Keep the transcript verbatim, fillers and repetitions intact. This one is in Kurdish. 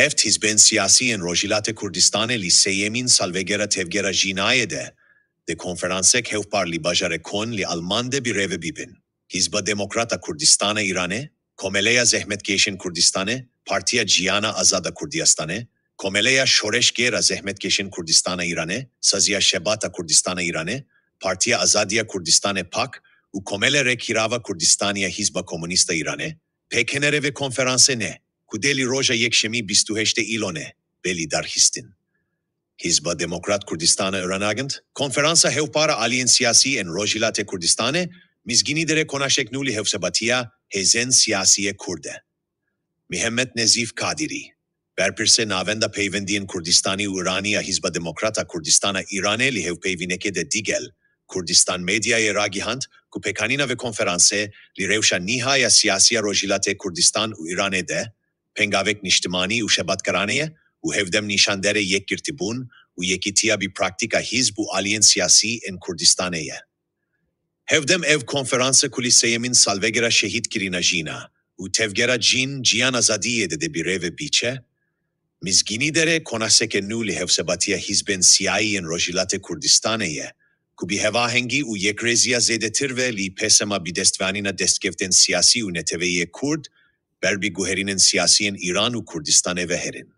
Heft hizbên siyasî yên Rojhilatê Kurdistanê li sêyemîn salvegera tevgera Jînayê de, di konferansek hevpar li bajarê Köln li Alman de bi rê ve bibin. Hizba Demokrat a Kurdistana Îranê, Komeleya Zehmetkêşên Kurdistanê, Partiya Ciyana Azad a Kurdistanê, Komeleya Şoreşgêr a Zehmetkêşên Kurdistana Îranê, Saziya Şebat a Kurdistana Îranê, Partiya Azadiya Kurdistanê, pak, û Komele Rêkirava Kurdistanî ya Hizba Komûnîst a Îranê, pêkenere vê konferansê ne, ku dê li roja Yekşemî bîst û heştê Îlonê, bê lidarxistin. Hizba Demokrat Kurdistana Îranê agint, konferansa hevpar a aliyên siyasî ên Rojhilatê Kurdistanê, Mizgînî Dere konaşek nû li hevsebatiya hêzên siyasî yê Kurd e. Mihemed Nezîf Kadirî, berpirsê Navenda Peywendiyên Kurdistanî û Îranî ya Hizba Demokrat a Kurdistana Îranê li hevpeyvînekê de digel Kurdistan Medyayê ragihand ku pêkanîna vê konferansê li rewşa nihayî ya siyasî ya Rojhilatê Kurdistan û Îranê de, pengavek niştimanî û şebatkarane ye û hevdem nîşanderê yekgirtîbûn û yekîtiya bi praktîka hizb û aliyên siyasî ên Kurdistanê ye. Hevdem ev konferanse ku li sêyemîn salvegera şehîdkirina Jîna û tevgera Cîn, Ciyan Azadiyê de dê bi rê ve biçe, Mizgînî Dere konaşeke nû li hevsebatiya hizbên siyasî yên Rojhilatê Kurdistanê ye, ku bi hevahengî û yekrêziya zêdetir ve li pêsema bidestvanîna destkeftên siyasî û neteweyê Kurd, ber bi guherînên siyasî yên Îran û Kurdistanê ve herin.